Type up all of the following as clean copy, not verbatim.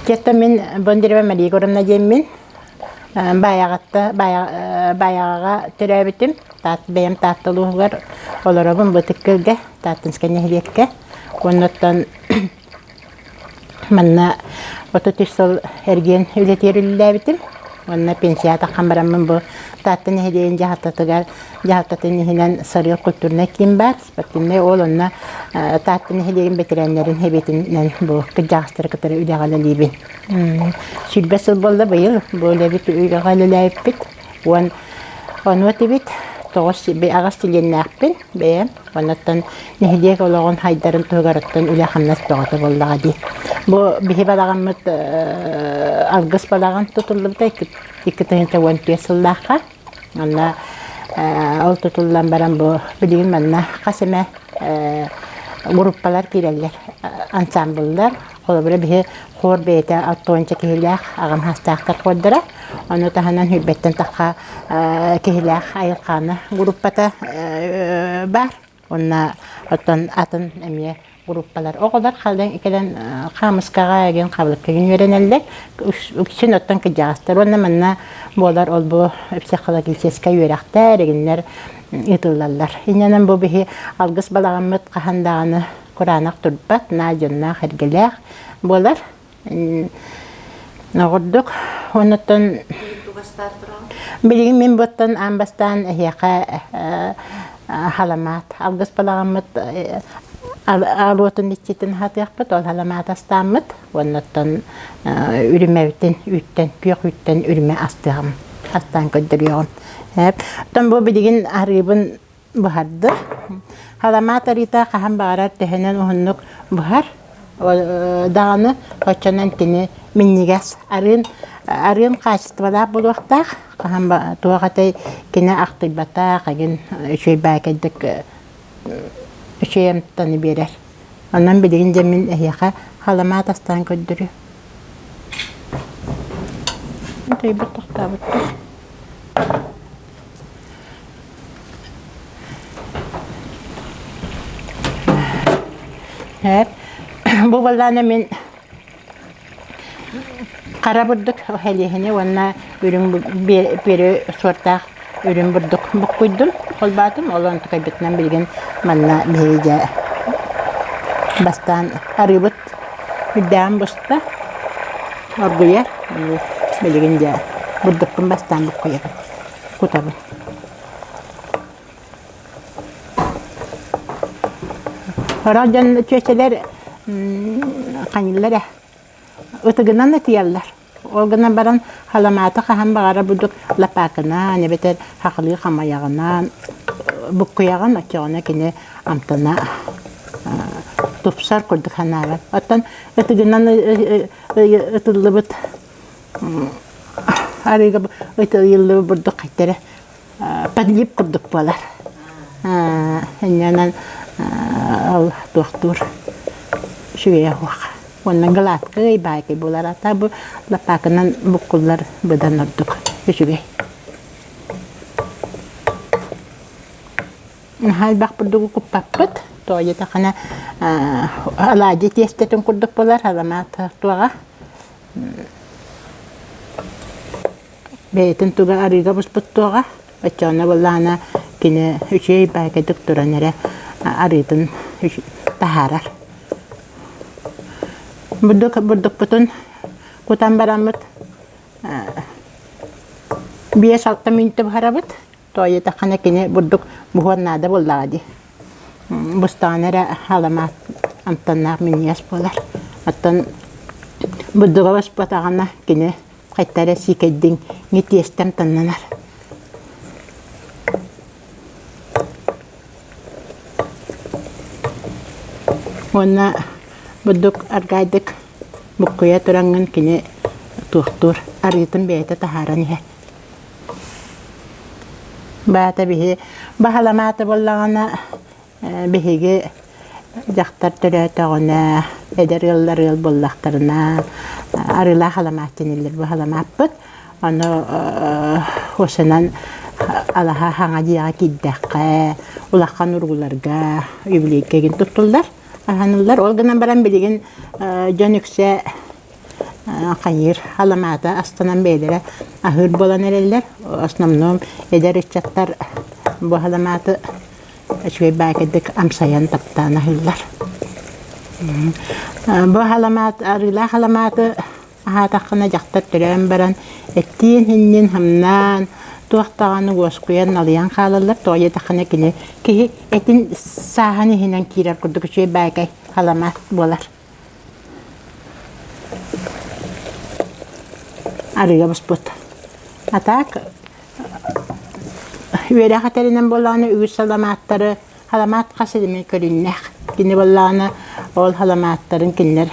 Чиэттэ мин Бондарева Мария Егоровна диэммин. Баайаҕатта Баайаҕаҕа төрөөбүтүм. Бэйэм Таатта улууһугар олоробун Бытыккөлгө, Тааттинскай нэһилиэккэ. Оннуттан Манна 33 сыл эргиэн үлэтигэр үлэлээбитим. Уонна пенсияҕа таххан бараммын бу Таатта нэһилиэгин дьаһалтатыгар дьаһалтатын иһинэн Сарыал культурнай киин баар, спортивнай ол онно Таатта нэһилиэгин бэтэрээннэрин сэбиэтинэн бу кырдьаҕастары кытары үлэҕэ үлэлиибин. 20 сыл буолла быйыл бу үлэбит үлэҕэ үлэлээбиппит. Уон онуо этибит, тоҕус аҕыс чилиэннээхпин бэйэм. Оннуттан нэһилиэк олоҕун хайдарын туһугар оттон үлэ-хамнас бөҕөтө буоллаҕа дии. Бу биһи балаҕаммыт алгыс балаҕан тутуллубута 2014 сыллаахха. Онно ол тутуллан баран бу билигин манна хас эмэ группалар киирэллэр, ансамбллар. Холобура биһи хор бэйэтэ алтуонча киһилээх аҕам саастаахтар хордара. Ону таһынан Хүрбэттэн тахха киһилээх айылҕаана группата баар. Уонна оттон атын эмиэ группалар. Оҕолор халыҥ кэлэн хаамыскаҕа эгин хабылыкка үөрэнэллэр. Үксүн оттон кырдьаҕастар уонна манна буолар ол бу психологическай үөрэхтэр эгиннэр ыытыллаллар. Иннэнэн бу биһи алгыс балаҕаммыт хаһан даҕаны кураанах турбат, наа дьонноох эргэлээх буолар. Оҕурдук оннуттан билигин мин буоттан аан бастаан эһиэхэ халамаат алгыс балаҕаммыт алуотун иччитин аһатыахпыт ол халамаат астааммыт уоннаттан үрүмэбитин үүттэн күөх үүттэн үрүмэ астыаҕым астаан көрдөрүөҕүм оттон бу билигин арыыбын Буһардыр. Халамаат арыыта хаһан баҕарар төһөнөн уһуннук буһар даҕаны оччонон кини минньигэс арыын арыын хаачыстыбалаах буолуохтаах. Хаһан туох этэй кини ахтыйбатах игин үчүгэй баайкайдык үчүгэй амтаны биэрэр. Онон билигин дьэ мин эһиэхэ халамаат астаан көрдөрүө. Тойбут тохтообуттар. Бу буоллаҕына мин хара бурдук иһэлиэһини уонна үрүҥ пюре суортаах үрүҥ бурдук буккуйдум, холбоотум. Ол онтукайбытынан билигин манна биһиги дьэ бастаан арыыбыт үрдээҕин буста, оргуйар. Билигин дьэ бурдукпун бастаан буккуйабын. Кутабын. Сорох дьон чүөчэлэр хайыыллар ээ, ытыгынан ытыйаллар. Ол гынан баран халамааты хаһан баҕарар бурдук лапаакынан эбэтэр хахылыы хамайаҕынан буккуйаҕын, оччоҕуна кини амтана тупсар курдук санаабар. Оттон ытыгынан ытыллыбыт Арыыга ытыйыллыбыт бурдук хайдара подлип курдук буолар. Инньэнэн ол туохтуур үчүгэйэ суох. Уонна гладкай баайкай буолар. Ата бу лаппаакынан буккуллар быдан ордук үчүгэй. Наһаа элбэх бурдугу куппаппыт. Тоҕо диэтэххинэ алаадьы тиэстэтин курдук буолар, аламаат туоҕа. Бэйэтин туга арыыга буспут туоҕа, оччоҕуна буоллаҕына кини үчүгэй баайкайдык туран эрэ арыытын таһаарар. Бурдук бурдукпутун кутан бараммыт 5-6 мүнүүтэ буһарабыт. Тоойуотаххына кини бурдук буһуон наада буоллаҕа дии. Бустаҕына эрэ халамаат амтаннаах минньигэс буолар. Оттон бурдуга буспатаҕына кини хайта эрэ сиикэйдиҥ тиэстэ амтаннанар. Уонна бурдук аргаайдык буккуйа тураҥҥын кини туохтуур арыытын бэйэтэ таһааран иһэр. Баата биһи баһаламаата буоллаҕына биһиги дьахтар төрөөтөҕүнэ, эдэр ыаллар ыал буоллахтарына арыылаах аламаат диэниллэр баһаламааппыт. Ону осынан алаһа хаҥа дьиэҕэ киирдэххэ, улахан урууларга, юбилейга игин туттуллар, аһаныллар. Ол гынан баран билигин дьон үксэ. хайыыр аламаата астанан бэйэлэрэ аһыыр буолан эрэллэр. Основном эдэр ыччаттар бу аламааты үчүгэй баакырдык амсайан таптаан аһыыллар. Бу аламаат арыылаах аламааты аһаатаххына дьахтар төрөөн баран эттиин иһиннин хамнаан туох даҕаны уоскуйан налыйан хаалаллар. Тоҕо диэтэххинэ кини киһи этин сааһын иһинэн киирэр курдук үчүгэй баакай аламаат буолар. Арыыга буспут. А так үөрэх этэринэн буоллаҕына үгүс саламааттары саламаат хас илимин көрүннэх. Кини буоллаҕына ол саламааттарын кинилэр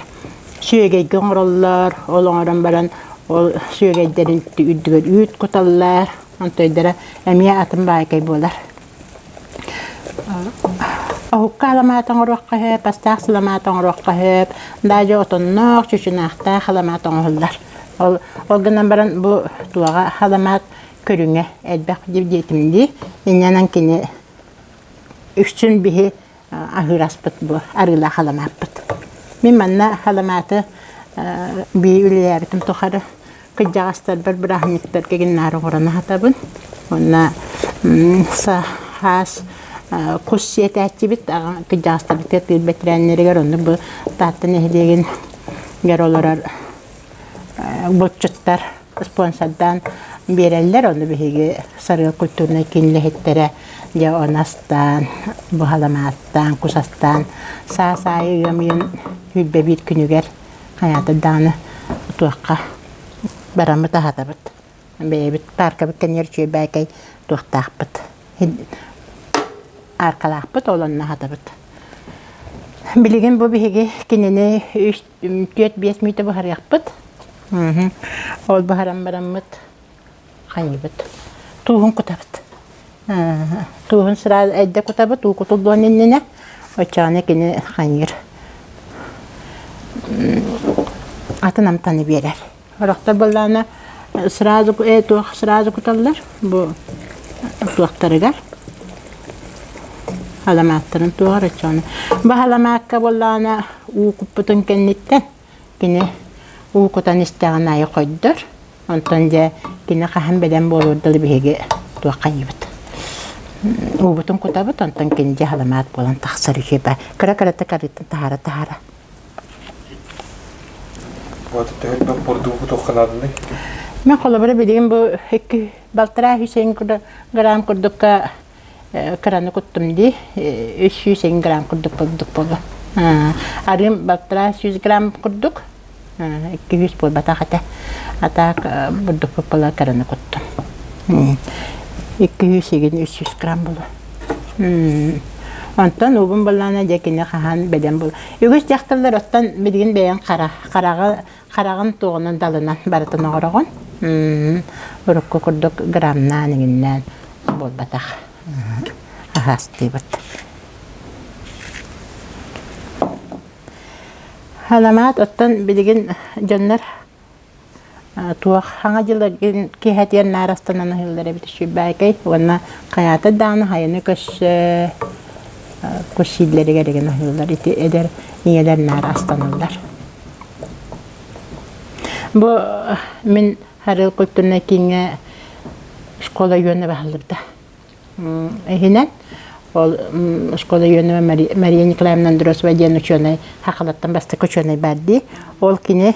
сүөгэйгэ оҥороллор, ол оҥорон баран ол сүөгэйдэрин үрдүгэр үүт куталлар, онтойдара эмиэ атын баайкай буолар. Оһукка аламаат оҥоруохха сөп, астаах саламаат оҥоруохха сөп, даже отонноох, чучунаахтаах аламаат оҥоһуллар. Ол, ол гынан баран бу туоҕа аламаат көрүҥэ элбэх диэтим дии. Инньэнэн кини үксүн биһи аһыыр аспыт бу арыылаах аламааппыт. Мин манна аламааты бии үлэлээбитим тухары кырдьаҕастарбар бырааһынньыктарга гиннаары оҥорон аһатабын. Уонна саас кус сиэтээччибит кырдьаҕастарбытыгар тыыл бэтэрээннэригэр оннук бу Таатта нэһилиэгин гэр олорор булчуттар спонсордаан биэрэллэр. Ону биһиги Сарыал культурнай киин үлэһиттэрэ дьэ ону астаан, буһаламааттаан, кус астаан саас аайы ыам ыйын 21 күнүгэр хайаата даҕаны туохха бараммыт аһатабыт. Бэйэбит пааркабыт кэннигэр үчүгэй туохтаахпыт. Аркалаахпыт, ол онно аһатабыт. Билигин бу биһиги кинини үс 4-5 мүнүүтэ буһарыахпыт. Ол буһаран бараммыт хайыыбыт. Тууһун кутабыт. Тууһун сразу эрдэ кутабыт, уу кутуллуон иннинэ. Оччоҕуна кини хайыыр. Атын амтаны биэрэр. Орохтор буоллаҕына сразу туох сразу куталлар бу туохтарыгар аламааттарын туоҕар оччоҕуна. Бу аламаакка буоллаҕына уу куппутун кэнниттэн кини уу кутан истэҕин аайы хойдор. Онтон дьэ кини хаһан бэлэм буолуор дылы биһиги туохха анньыбыт. Уубутун кутабыт, онтон кини дьэ аламаат буолан тахсар үһү кыра-кырата карыттан таһаара-таһаара. Вот төһө элбэх бурдугу кутуохха нааданы? Мен холобура билигин бу икки балтараа үс грамм курдукка кыраны куттум дии. 300 грамм курдук бурдук буолуо. Арыым балтараа 100 грамм курдук. 200 буолбатах этэ. А так бурдукпут буола кыраны куттум. 200 игин 300 грамм буолуо. Онтон уубун буоллаҕына дьэ кини хаһан бэлэм буол. Үгүс дьахталлар оттон билигин бэйэҥ хара хараҕы хараҕын туоҕунан далынан барытын оҥороҕун. Урукку курдук грамнаан иҥиннээн буолбатах. Аһаастыыбыт. Халамаат оттон билигин дьоннор туох хаҥа дьыла киэһэтигэр наар астанан аһыыллар эбит үчүгэйбээкэй уонна хайаата даҕаны хайаны көрсө кус сииллэригэр игин аһыыллар ити эдэр ийэлэр наар астаналлар. Бу мин Харыл культурнай кииҥҥэ школа үөнэ баһыллыбыта. Иһинэн ол школа үөнэ Мария Николаевна Андросова диэн учуонай Хахалаттан бастакы учуонай баар дии. Ол кини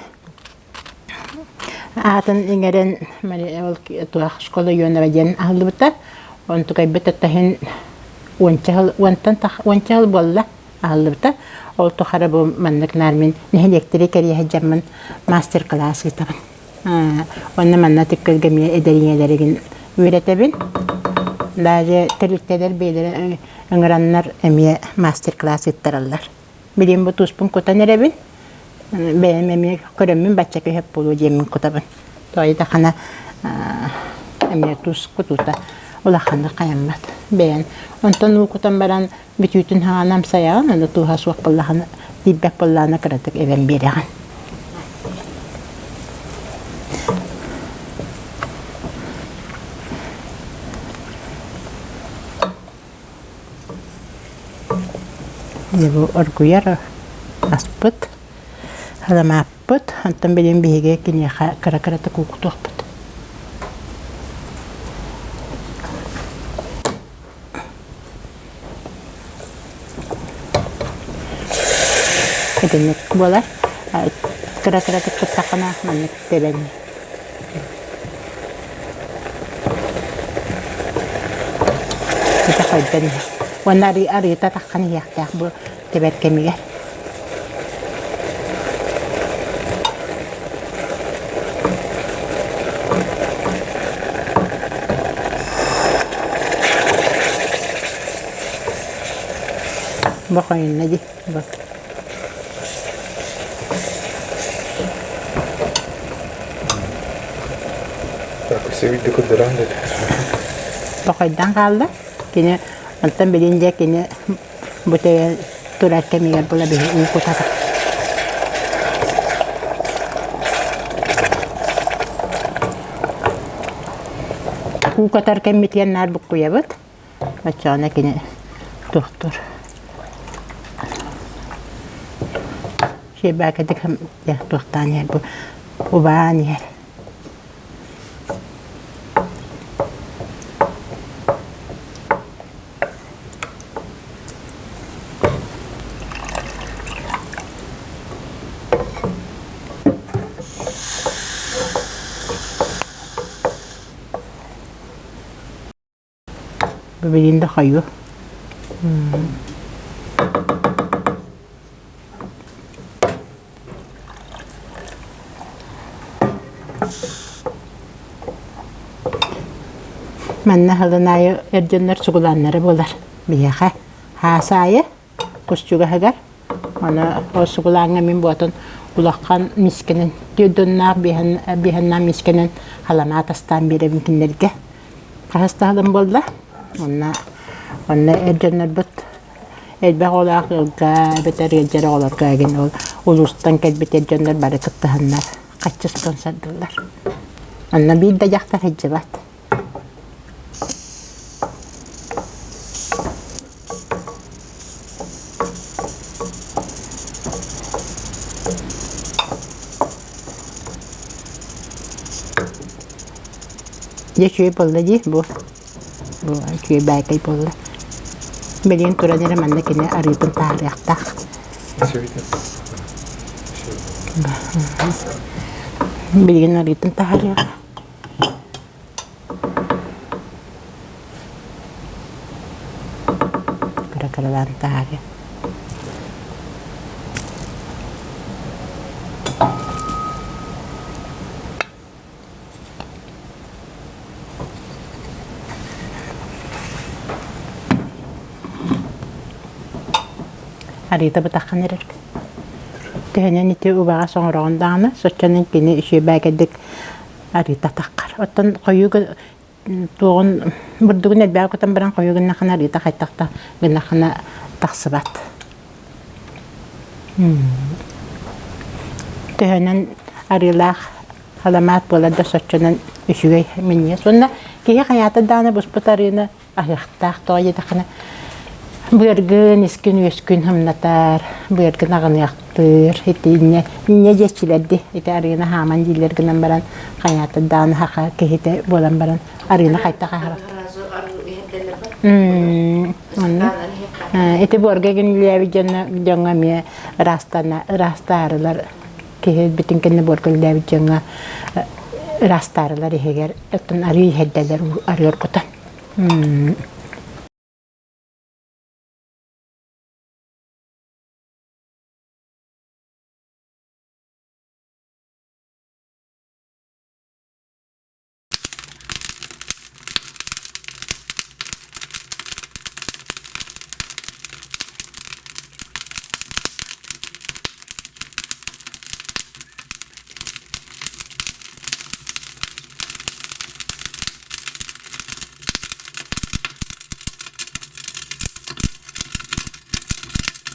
аатын иҥэрэн ол туох школа Ионова диэн аһыллыбыта. Онтукайбыт аттаһын уонча сыл уонтан уонча сыл буолла аһыллыбыта. Ол тухары бу маннык наар мин нэһилиэктэри кэрийэ сылдьаммын мастер-класс ыытабын. Онно манна түккөлгө эмиэ эдэр ийэлэригин үөрэтэбин. Даже тэрилтэлэр бэйэлэрэ ыҥыраннар эмиэ мастер-класс ыыттараллар. Билигин бу туспун кутан эрэбин. Бэйэм эмиэ көрөммүн бачча көһөп буолуо диэммин кутабын. Тоойдахана эмиэ тус кутуута улаханнык хайаммат бэйэн. Онтон уу кутан баран бүтүүтүн хаҕан амсайаҕын, аны тууһа суох буоллаҕына тиийбэт буоллаҕына кыратык эбэн биэрэҕин. Дьэ бу оргуйар аспыт. Халамааппыт, онтон билигин биһиги киниэхэ кыра-кыратык угутуохпут. Итинник буолар. Кыра-кыратык кыттаххына маннык тэбэн. Ити хойдон иһэр. Уонна арыыта таххан иһиэхтээх бу тэбэр кэмигэр. Бу хойунна дии. Бу. Так, севидде көрдөрөн деді. Тохойдан хаалла. Кини онтон билин дьэ кини Бу тэйэ турар кэмигэр була биһи уу кутата. Уу кутар кэммитигэр наар буккуйабыт. Оччоҕуна кини туохтуур. Сиэбээкэтик туохтаан иһэр бу убаан иһэр. Бу билигин да хойуу. Манна сылын аайы эр дьоннор сугулааннара буолар биһиэхэ. Хаас аайы кус чугаһыгар. Аны ол сугулааҥҥа мин буотун улахан мискэнэн, түөрт биэһэннээх мискэнэн халамаат астаан биэрэбин кинилэргэ. Хаһыс да сылым буолла. Онно онно эр дьоннорбут элбэх оҕолоох ыалга эбэтэр ыалдьар оҕолорго эгин ол улуустан кэлбит эр дьоннор бары кыттыһаннар хаччы спонсордууллар. Онно биир да дьахтар сылдьыбат. Дьэ үчүгэй буолла дии бу. Бу үчүгэй баайкай буолла. Билигин туран эрэ манна кини арыытын таһаарыахтаах. Билигин арыытын таһаарыах. Кыра-кыралаан таһаарыа. Арыыта бытаххан эрэр. Төһөнөн ити убаҕас оҥороҕун даҕаны, соччонон кини үчүгэйдик арыыта таххар. Оттон хойуу туоҕун бурдугун элбэҕи кутан баран хойуу гыннахына арыыта хайтах да гыннахына тахсыбат. Төһөнөн арыылаах халамаат буолар да соччонон үчүгэй минньигэс. Уонна киһи хайаата даҕаны буспут арыыны аһыахтаах тоҕо диэтэххинэ быаргын, искин-үөскүн һымнатар, быаргын аҕыныахтыыр, ити инньэ инньэ диэччилэр дии ити арыыны хааман дииллэр гынан баран хайаата даҕаны саха киһитэ буолан баран арыыны хайтах аһарар. Онно ити буорга гинилээбит дьоҥҥо эмиэ ыраастана ыраастаарылар киһи өлбүтүн кэннэ буорга үлэлээбит дьоҥҥо ыраастаарылар иһигэр оттон арыы иһэрдэлэр арыы оргутан.